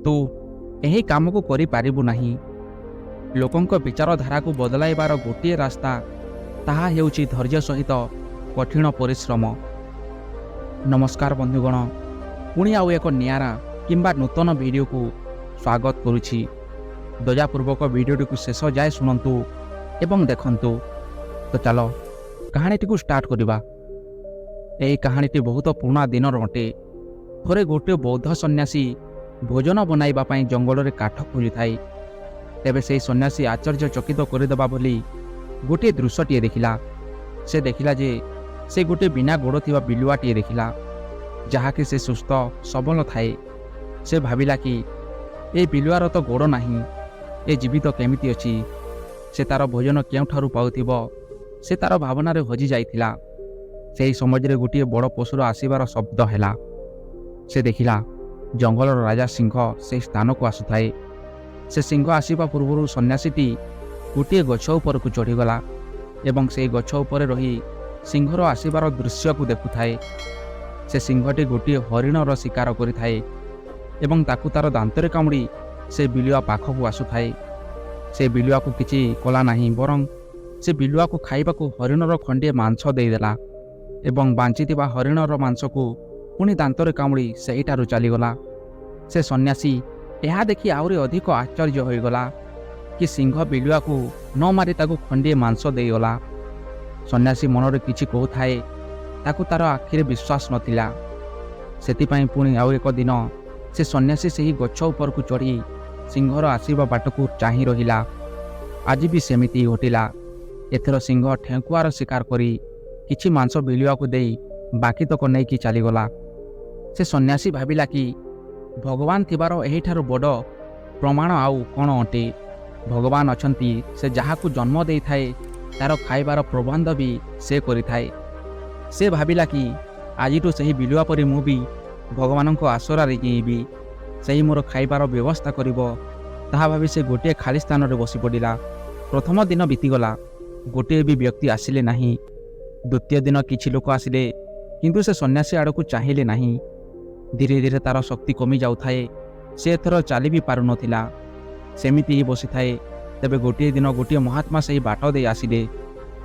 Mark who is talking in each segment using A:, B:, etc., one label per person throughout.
A: ତୁ ଏହି କାମକୁ କରିପାରିବୁ ନାହିଁ। ଲୋକଙ୍କ ବିଚାରଧାରାକୁ ବଦଳାଇବାର ଗୋଟିଏ ରାସ୍ତା, ତାହା ହେଉଛି ଧୈର୍ଯ୍ୟ ସହିତ କଠିନ ପରିଶ୍ରମ। ନମସ୍କାର ବନ୍ଧୁଗଣ, ପୁଣି ଆଉ ଏକ ନିଆରା କିମ୍ବା ନୂତନ ଭିଡ଼ିଓକୁ ସ୍ୱାଗତ କରୁଛି। ଦୟାପୂର୍ବକ ଭିଡ଼ିଓଟିକୁ ଶେଷ ଯାଏ ଶୁଣନ୍ତୁ ଏବଂ ଦେଖନ୍ତୁ। ତ ଚାଲ, କାହାଣୀଟିକୁ ଷ୍ଟାର୍ଟ କରିବା। ଏହି କାହାଣୀଟି ବହୁତ ପୁରୁଣା ଦିନର ଅଟେ। ଥରେ ଗୋଟିଏ ବୌଦ୍ଧ ସନ୍ନ୍ୟାସୀ ଭୋଜନ ବନାଇବା ପାଇଁ ଜଙ୍ଗଲରେ କାଠ ଖୋଜୁଥାଏ। ତେବେ ସେହି ସନ୍ନ୍ୟାସୀ ଆଶ୍ଚର୍ଯ୍ୟ ଚକିତ କରିଦେବା ବୋଲି ଗୋଟିଏ ଦୃଶ୍ୟଟିଏ ଦେଖିଲା। ସେ ଦେଖିଲା ଯେ ସେ ଗୋଟିଏ ବିନା ଗୋଡ଼ ଥିବା ବିଲୁଆଟିଏ ଦେଖିଲା, ଯାହାକି ସେ ସୁସ୍ଥ ସବଳ ଥାଏ। ସେ ଭାବିଲା କି ଏ ବିଲୁଆର ତ ଗୋଡ଼ ନାହିଁ, ଏ ଜୀବିତ କେମିତି ଅଛି? ସେ ତାର ଭୋଜନ କେଉଁଠାରୁ ପାଉଥିବ? ସେ ତାର ଭାବନାରେ ହଜି ଯାଇଥିଲା। ସେହି ସମୟରେ ଗୋଟିଏ ବଡ଼ ପଶୁର ଆସିବାର ଶବ୍ଦ ହେଲା। ସେ ଦେଖିଲା, ଜଙ୍ଗଲର ରାଜା ସିଂହ ସେହି ସ୍ଥାନକୁ ଆସୁଥାଏ। ସେ ସିଂହ ଆସିବା ପୂର୍ବରୁ ସନ୍ନ୍ୟାସୀଟି ଗୋଟିଏ ଗଛ ଉପରକୁ ଚଢ଼ିଗଲା ଏବଂ ସେହି ଗଛ ଉପରେ ରହି ସିଂହର ଆସିବାର ଦୃଶ୍ୟକୁ ଦେଖୁଥାଏ। ସେ ସିଂହଟି ଗୋଟିଏ ହରିଣର ଶିକାର କରିଥାଏ ଏବଂ ତାକୁ ତାର ଦାନ୍ତରେ କାମୁଡ଼ି ସେ ବିଲୁଆ ପାଖକୁ ଆସୁଥାଏ। ସେ ବିଲୁଆକୁ କିଛି କଲା ନାହିଁ, ବରଂ ସେ ବିଲୁଆକୁ ଖାଇବାକୁ ହରିଣର ଖଣ୍ଡିଏ ମାଂସ ଦେଇଦେଲା ଏବଂ ବାଞ୍ଚିଥିବା ହରିଣର ମାଂସକୁ ପୁଣି ଦାନ୍ତରେ କାମୁଡ଼ି ସେହିଠାରୁ ଚାଲିଗଲା। ସେ ସନ୍ନ୍ୟାସୀ ଏହା ଦେଖି ଆହୁରି ଅଧିକ ଆଶ୍ଚର୍ଯ୍ୟ ହୋଇଗଲା କି ସିଂହ ବିଲୁଆକୁ ନ ମାରି ତାକୁ ଖଣ୍ଡିଏ ମାଂସ ଦେଇଗଲା। ସନ୍ନ୍ୟାସୀ ମନରେ କିଛି କହୁଥାଏ, ତାକୁ ତାର ଆଖିରେ ବିଶ୍ୱାସ ନଥିଲା। ସେଥିପାଇଁ ପୁଣି ଆଉ ଏକ ଦିନ ସେ ସନ୍ନ୍ୟାସୀ ସେହି ଗଛ ଉପରକୁ ଚଢ଼ି ସିଂହର ଆସିବା ବାଟକୁ ଚାହିଁ ରହିଲା। ଆଜି ବି ସେମିତି ଘଟିଲା। ଏଥର ସିଂହ ଠେକୁଆର ଶିକାର କରି କିଛି ମାଂସ ବିଲୁଆକୁ ଦେଇ ବାକିତକ ନେଇକି ଚାଲିଗଲା। ସେ ସନ୍ନ୍ୟାସୀ ଭାବିଲା କି ଭଗବାନ ଥିବାର ଏହିଠାରୁ ବଡ଼ ପ୍ରମାଣ ଆଉ କ'ଣ ଅଟେ? ଭଗବାନ ଅଛନ୍ତି। ସେ ଯାହାକୁ ଜନ୍ମ ଦେଇଥାଏ, ତାର ଖାଇବାର ପ୍ରବନ୍ଧ ବି ସେ କରିଥାଏ। ସେ ଭାବିଲା କି ଆଜିଠୁ ସେହି ବିଲୁଆ ପରି ମୁଁ ବି ଭଗବାନଙ୍କ ଆସରାରେ ଜିଇଁବି, ସେହି ମୋର ଖାଇବାର ବ୍ୟବସ୍ଥା କରିବ। ତାହା ଭାବି ସେ ଗୋଟିଏ ଖାଲି ସ୍ଥାନରେ ବସି ପଡ଼ିଲା। ପ୍ରଥମ ଦିନ ବିତିଗଲା, ଗୋଟିଏ ବି ବ୍ୟକ୍ତି ଆସିଲେ ନାହିଁ। ଦ୍ୱିତୀୟ ଦିନ କିଛି ଲୋକ ଆସିଲେ, କିନ୍ତୁ ସେ ସନ୍ନ୍ୟାସୀ ଆଡ଼କୁ ଚାହିଁଲେ ନାହିଁ। ଧୀରେ ଧୀରେ ତାର ଶକ୍ତି କମି ଯାଉଥାଏ। ସେ ଏଥର ଚାଲି ବି ପାରୁନଥିଲା, ସେମିତି ହିଁ ବସିଥାଏ। ତେବେ ଗୋଟିଏ ଦିନ ଗୋଟିଏ ମହାତ୍ମା ସେହି ବାଟ ଦେଇ ଆସିଲେ।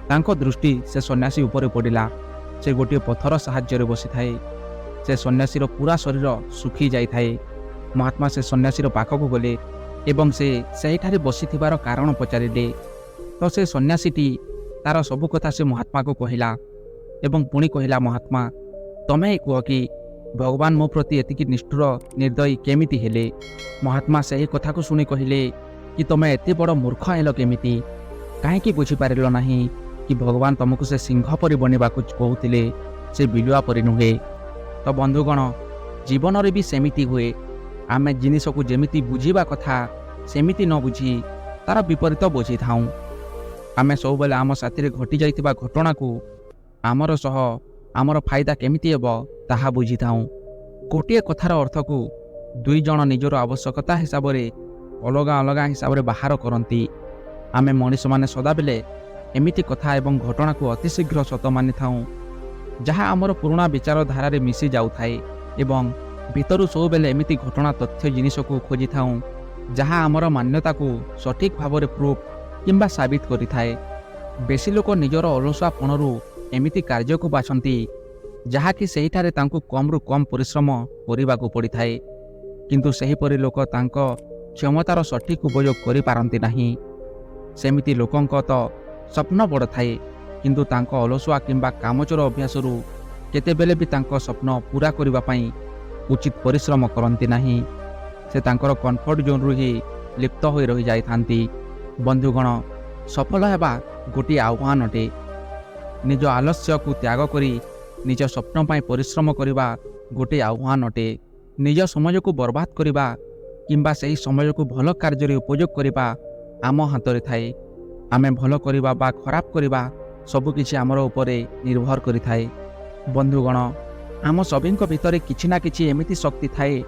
A: ତାଙ୍କ ଦୃଷ୍ଟି ସେ ସନ୍ନ୍ୟାସୀ ଉପରେ ପଡ଼ିଲା। ସେ ଗୋଟିଏ ପଥର ସାହାଯ୍ୟରେ ବସିଥାଏ। ସେ ସନ୍ନ୍ୟାସୀର ପୁରା ଶରୀର ଶୁଖି ଯାଇଥାଏ। ମହାତ୍ମା ସେ ସନ୍ନ୍ୟାସୀର ପାଖକୁ ଗଲେ ଏବଂ ସେ ସେହିଠାରେ ବସିଥିବାର କାରଣ ପଚାରିଲେ। ତ ସେ ସନ୍ନ୍ୟାସୀଟି ତାର ସବୁ କଥା ସେ ମହାତ୍ମାକୁ କହିଲା ଏବଂ ପୁଣି କହିଲା, "ମହାତ୍ମା, ତମେ କୁହ କି ଭଗବାନ ମୋ ପ୍ରତି ଏତିକି ନିଷ୍ଠୁର, ନିର୍ଦ୍ଦୟୀ କେମିତି ହେଲେ?" ମହାତ୍ମା ସେହି କଥାକୁ ଶୁଣି କହିଲେ କି ତମେ ଏତେ ବଡ଼ ମୂର୍ଖ ହେଲ କେମିତି? କାହିଁକି ବୁଝିପାରିଲ ନାହିଁ କି ଭଗବାନ ତମକୁ ସେ ସିଂହ ପରି ବନିବାକୁ କହୁଥିଲେ, ସେ ବିଲୁଆ ପରି ନୁହେଁ? ତ ବନ୍ଧୁଗଣ, ଜୀବନରେ ବି ସେମିତି ହୁଏ। ଆମେ ଜିନିଷକୁ ଯେମିତି ବୁଝିବା କଥା ସେମିତି ନ ବୁଝି ତାର ବିପରୀତ ବୁଝିଥାଉଁ। ଆମେ ସବୁବେଳେ ଆମ ସାଥିରେ ଘଟିଯାଇଥିବା ଘଟଣାକୁ ଆମର ସହ ଆମର ଫାଇଦା କେମିତି ହେବ ତାହା ବୁଝିଥାଉଁ। ଗୋଟିଏ କଥାର ଅର୍ଥକୁ ଦୁଇ ଜଣ ନିଜର ଆବଶ୍ୟକତା ହିସାବରେ ଅଲଗା ଅଲଗା ହିସାବରେ ବାହାର କରନ୍ତି। ଆମେ ମଣିଷମାନେ ସଦାବେଳେ ଏମିତି କଥା ଏବଂ ଘଟଣାକୁ ଅତି ଶୀଘ୍ର ସତ ମାନିଥାଉଁ, ଯାହା ଆମର ପୁରୁଣା ବିଚାରଧାରାରେ ମିଶି ଯାଉଥାଏ ଏବଂ ଭିତରୁ ସବୁବେଳେ ଏମିତି ଘଟଣା, ତଥ୍ୟ, ଜିନିଷକୁ ଖୋଜିଥାଉଁ, ଯାହା ଆମର ମାନ୍ୟତାକୁ ସଠିକ୍ ଭାବରେ ପ୍ରୁଫ୍ କିମ୍ବା ସାବିତ କରିଥାଏ। ବେଶୀ ଲୋକ ନିଜର ଅଳସୁଆପଣରୁ ଏମିତି କାର୍ଯ୍ୟକୁ ବାଛନ୍ତି, ଯାହାକି ସେହିଠାରେ ତାଙ୍କୁ କମ୍ରୁ କମ୍ ପରିଶ୍ରମ କରିବାକୁ ପଡ଼ିଥାଏ। କିନ୍ତୁ ସେହିପରି ଲୋକ ତାଙ୍କ କ୍ଷମତାର ସଠିକ୍ ଉପଯୋଗ କରିପାରନ୍ତି ନାହିଁ। ସେମିତି ଲୋକଙ୍କ ତ ସ୍ୱପ୍ନ ବଡ଼ ଥାଏ, କିନ୍ତୁ ତାଙ୍କ ଅଳସୁଆ କିମ୍ବା କାମଚୋର ଅଭ୍ୟାସରୁ କେତେବେଳେ ବି ତାଙ୍କ ସ୍ୱପ୍ନ ପୂରା କରିବା ପାଇଁ ଉଚିତ ପରିଶ୍ରମ କରନ୍ତି ନାହିଁ। ସେ ତାଙ୍କର କମ୍ଫର୍ଟ ଜୋନ୍ରୁ ହିଁ ଲିପ୍ତ ହୋଇ ରହିଯାଇଥାନ୍ତି। ବନ୍ଧୁଗଣ, ସଫଳ ହେବା ଗୋଟିଏ ଆହ୍ୱାନ ଅଟେ। ନିଜ ଆଳସ୍ୟକୁ ତ୍ୟାଗ କରି ନିଜ ସ୍ୱପ୍ନ ପାଇଁ ପରିଶ୍ରମ କରିବା ଗୋଟିଏ ଆହ୍ୱାନ ଅଟେ। ନିଜ ସମୟକୁ ବର୍ବାଦ କରିବା କିମ୍ବା ସେହି ସମୟକୁ ଭଲ କାର୍ଯ୍ୟରେ ଉପଯୋଗ କରିବା ଆମ ହାତରେ ଥାଏ। ଆମେ ଭଲ କରିବା ବା ଖରାପ କରିବା, ସବୁକିଛି ଆମର ଉପରେ ନିର୍ଭର କରିଥାଏ। ବନ୍ଧୁଗଣ, ଆମ ସଭିଙ୍କ ଭିତରେ କିଛି ନା କିଛି ଏମିତି ଶକ୍ତି ଥାଏ,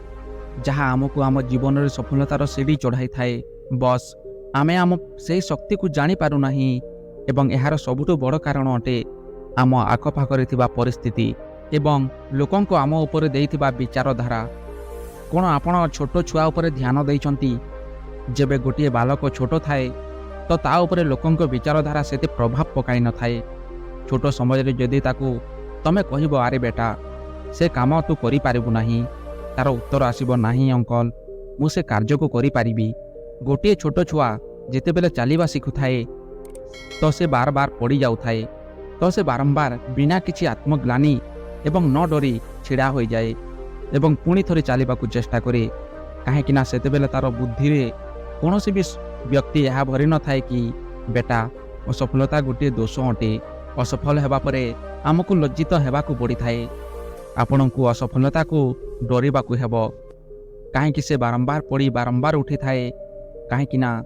A: ଯାହା ଆମକୁ ଆମ ଜୀବନରେ ସଫଳତାର ସିଡ଼ି ଚଢ଼ାଇଥାଏ। ବସ୍, ଆମେ ଆମ ସେହି ଶକ୍ତିକୁ ଜାଣିପାରୁନାହିଁ ଏବଂ ଏହାର ସବୁଠୁ ବଡ଼ କାରଣ ଅଟେ ଆମ ଆଖପାଖରେ ଥିବା ପରିସ୍ଥିତି ଏବଂ ଲୋକଙ୍କ ଆମ ଉପରେ ଦେଇଥିବା ବିଚାରଧାରା। କ'ଣ ଆପଣ ଛୋଟ ଛୁଆ ଉପରେ ଧ୍ୟାନ ଦେଇଛନ୍ତି? ଯେବେ ଗୋଟିଏ ବାଲକ ଛୋଟ ଥାଏ, ତ ତା ଉପରେ ଲୋକଙ୍କ ବିଚାରଧାରା ସେତେ ପ୍ରଭାବ ପକାଇ ନଥାଏ। ଛୋଟ ସମୟରେ ଯଦି ତାକୁ ତମେ କହିବ, "ଆରେ ବେଟା, ସେ କାମ ତୁ କରିପାରିବୁ ନାହିଁ," ତାର ଉତ୍ତର ଆସିବ, "ନାହିଁ ଅଙ୍କଲ, ମୁଁ ସେ କାର୍ଯ୍ୟକୁ କରିପାରିବି।" ଗୋଟିଏ ଛୋଟ ଛୁଆ ଯେତେବେଳେ ଚାଲିବା ଶିଖୁଥାଏ, ତ ସେ ବାର ବାର ପଡ଼ିଯାଉଥାଏ। ତ ସେ ବାରମ୍ବାର ବିନା କିଛି ଆତ୍ମଗ୍ଲାନି ଏବଂ ନ ଡରି ଛିଡ଼ା ହୋଇଯାଏ ଏବଂ ପୁଣି ଥରେ ଚାଲିବାକୁ ଚେଷ୍ଟା କରେ, କାହିଁକିନା ସେତେବେଳେ ତାର ବୁଦ୍ଧିରେ କୌଣସି ବି ବ୍ୟକ୍ତି ଏହା ଭରି ନଥାଏ କି ବେଟା, ଅସଫଳତା ଗୋଟିଏ ଦୋଷ ଅଟେ। ଅସଫଳ ହେବା ପରେ ଆମକୁ ଲଜ୍ଜିତ ହେବାକୁ ପଡ଼ିଥାଏ। ଆପଣଙ୍କୁ ଅସଫଳତାକୁ ଡରିବାକୁ ହେବ। କାହିଁକି ସେ ବାରମ୍ବାର ପଡ଼ି ବାରମ୍ବାର ଉଠିଥାଏ? କାହିଁକି ନା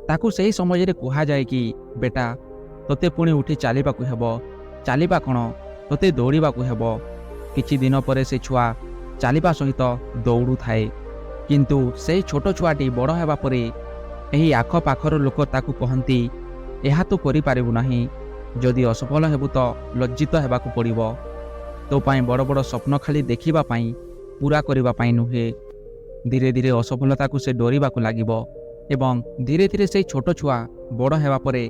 A: ତାକୁ ସେହି ସମୟରେ କୁହାଯାଏ କି ବେଟା, ତୋତେ ପୁଣି ଉଠି ଚାଲିବାକୁ ହେବ। ଚାଲିବା କ'ଣ, ତୋତେ ଦୌଡ଼ିବାକୁ ହେବ। କିଛି ଦିନ ପରେ ସେ ଛୁଆ ଚାଲିବା ସହିତ ଦୌଡ଼ୁଥାଏ। କିନ୍ତୁ ସେଇ ଛୋଟ ଛୁଆଟି ବଡ଼ ହେବା ପରେ ଏହି ଆଖପାଖର ଲୋକ ତାକୁ କହନ୍ତି, "ଏହା ତୁ କରିପାରିବୁ ନାହିଁ। ଯଦି ଅସଫଳ ହେବୁ ତ ଲଜ୍ଜିତ ହେବାକୁ ପଡ଼ିବ। ତୋ ପାଇଁ ବଡ଼ ବଡ଼ ସ୍ୱପ୍ନ ଖାଲି ଦେଖିବା ପାଇଁ, ପୂରା କରିବା ପାଇଁ ନୁହେଁ।" ଧୀରେ ଧୀରେ ଅସଫଳତାକୁ ସେ ଡରିବାକୁ ଲାଗିବ ଏବଂ ଧୀରେ ଧୀରେ ସେଇ ଛୋଟ ଛୁଆ ବଡ଼ ହେବା ପରେ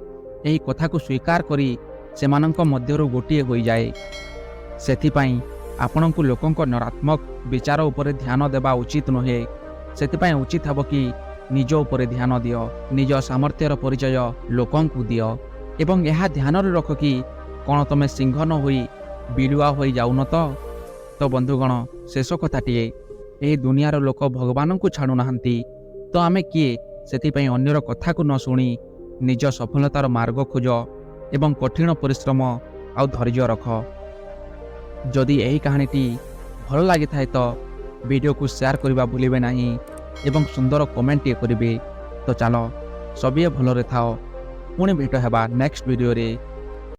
A: ଏହି କଥାକୁ ସ୍ୱୀକାର କରି ସେମାନଙ୍କ ମଧ୍ୟରୁ ଗୋଟିଏ ହୋଇଯାଏ। ସେଥିପାଇଁ ଆପଣଙ୍କୁ ଲୋକଙ୍କ ନକାରାତ୍ମକ ବିଚାର ଉପରେ ଧ୍ୟାନ ଦେବା ଉଚିତ ନୁହେଁ। ସେଥିପାଇଁ ଉଚିତ ହେବ କି ନିଜ ଉପରେ ଧ୍ୟାନ ଦିଅ, ନିଜ ସାମର୍ଥ୍ୟର ପରିଚୟ ଲୋକଙ୍କୁ ଦିଅ ଏବଂ ଏହା ଧ୍ୟାନରେ ରଖ କି କ'ଣ ତୁମେ ସିଂହ ନ ହୋଇ ବିଲୁଆ ହୋଇ ଯାଉନ ତ। ତ ବନ୍ଧୁଗଣ, ଶେଷ କଥାଟିଏ, ଏହି ଦୁନିଆର ଲୋକ ଭଗବାନଙ୍କୁ ଛାଡ଼ୁନାହାନ୍ତି, ତ ଆମେ କିଏ? ସେଥିପାଇଁ ଅନ୍ୟର କଥାକୁ ନ ଶୁଣି ନିଜ ସଫଳତାର ମାର୍ଗ ଖୋଜ ଏବଂ କଠିନ ପରିଶ୍ରମ ଆଉ ଧୈର୍ଯ୍ୟ ରଖ। ଯଦି ଏହି କାହାଣୀଟି ଭଲ ଲାଗିଥାଏ, ତ ଭିଡ଼ିଓକୁ ସେୟାର କରିବା ଭୁଲିବେ ନାହିଁ ଏବଂ ସୁନ୍ଦର କମେଣ୍ଟଟିଏ କରିବେ। ତ ଚାଲ, ସଭିଏ ଭଲରେ ଥାଅ। ପୁଣି ଭେଟ ହେବା ନେକ୍ସଟ ଭିଡ଼ିଓରେ।